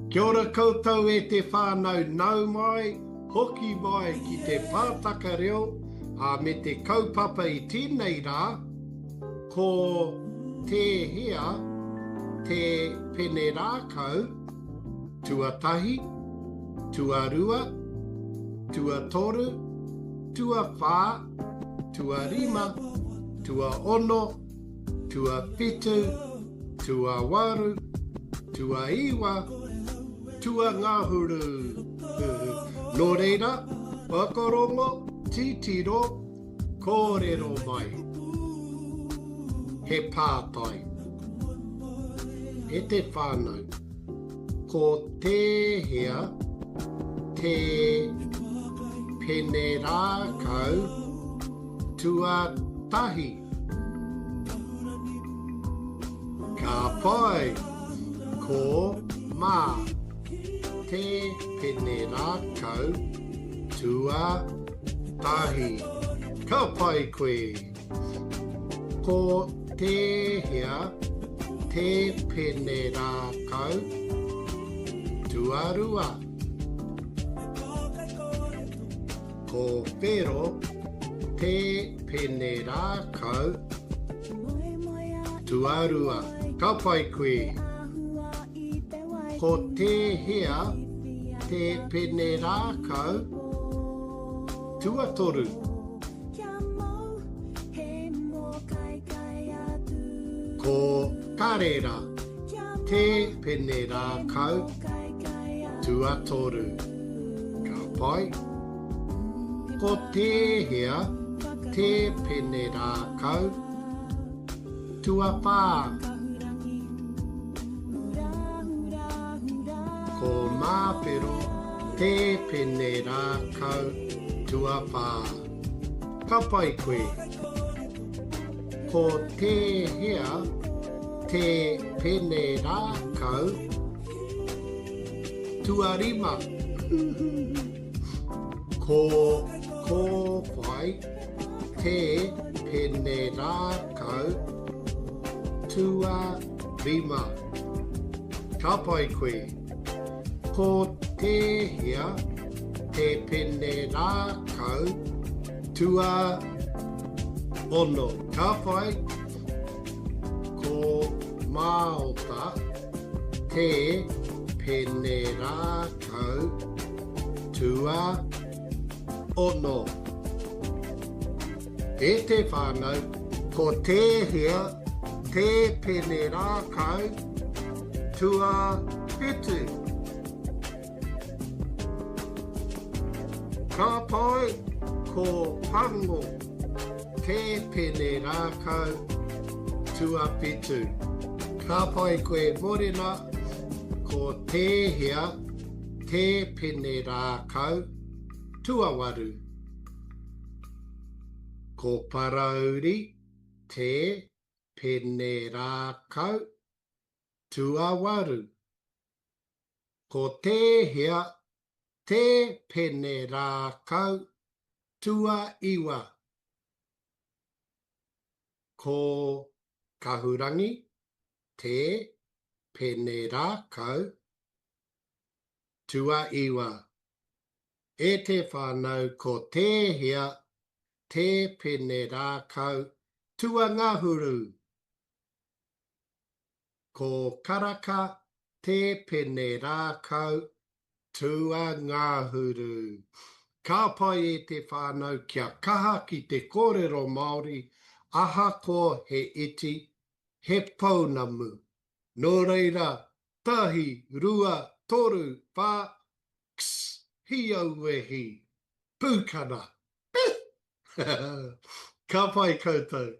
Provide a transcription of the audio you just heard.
Kia ora koutou e te whānau nau mai, hoki mai ki te pātaka reo, ā, me te kaupapa i tēnei rā, ko tēhea te pene rākau tuatahi, tuarua, tuatoru, tuawhā, tuarima, tuaono, tuawhitu, tuawaru, tuaiwa, tuangahuru. Nō reira, whakarongo, titiro, kōrero mai. He pātai. E te whānau, ko tēhea te pene rākau tuatahi? Ka pai! Ko Mā te pene rākau tuatahi. Ka pai koe! Ko tēhea te pene rākau tuarua? Ko Whero te pene rākau tuarua. Ka pai koe. Ko tēhea te pene rākau tuatoru? Ko Karera te pene rākau tuatoru. Ka pai. Ko tēhea te pene rākau tuawhā? Ko Māwhero te pene rākau tuawhā. Ka pai koe. Ko tēhea te pene rākau tuarima? Ko Kōwhai te pene rākau tuarima. Ka pai koe. Ko tēhea te pene rākau tuaono? Ka pai. Ko Māota te pene rākau tuaono. E te whānau, ko tēhea te pene rākau tuawhitu? Ka pai, ko Pango te pene rākau tuawhitu. Ka pai koe Morena, ko tēhea te pene rākau tuawaru? Ko Parauri te pene rākau tuawaru. Ko tēhea te pene rākau tuaiwa? Ko Kahurangi te pene rākau tuaiwa. E te whānau ko tēhea te pene rākau tuangahuru? Ko Karaka te pene rākau tuangahuru. Ka pai e te whānau kia kaha ki te kōrero Māori ahakoa he iti, he pounamu. Nō reira, tahi, rua, toru, whā, Ks, hi aue hi. Pūkana. Pih! Ka pai koutou.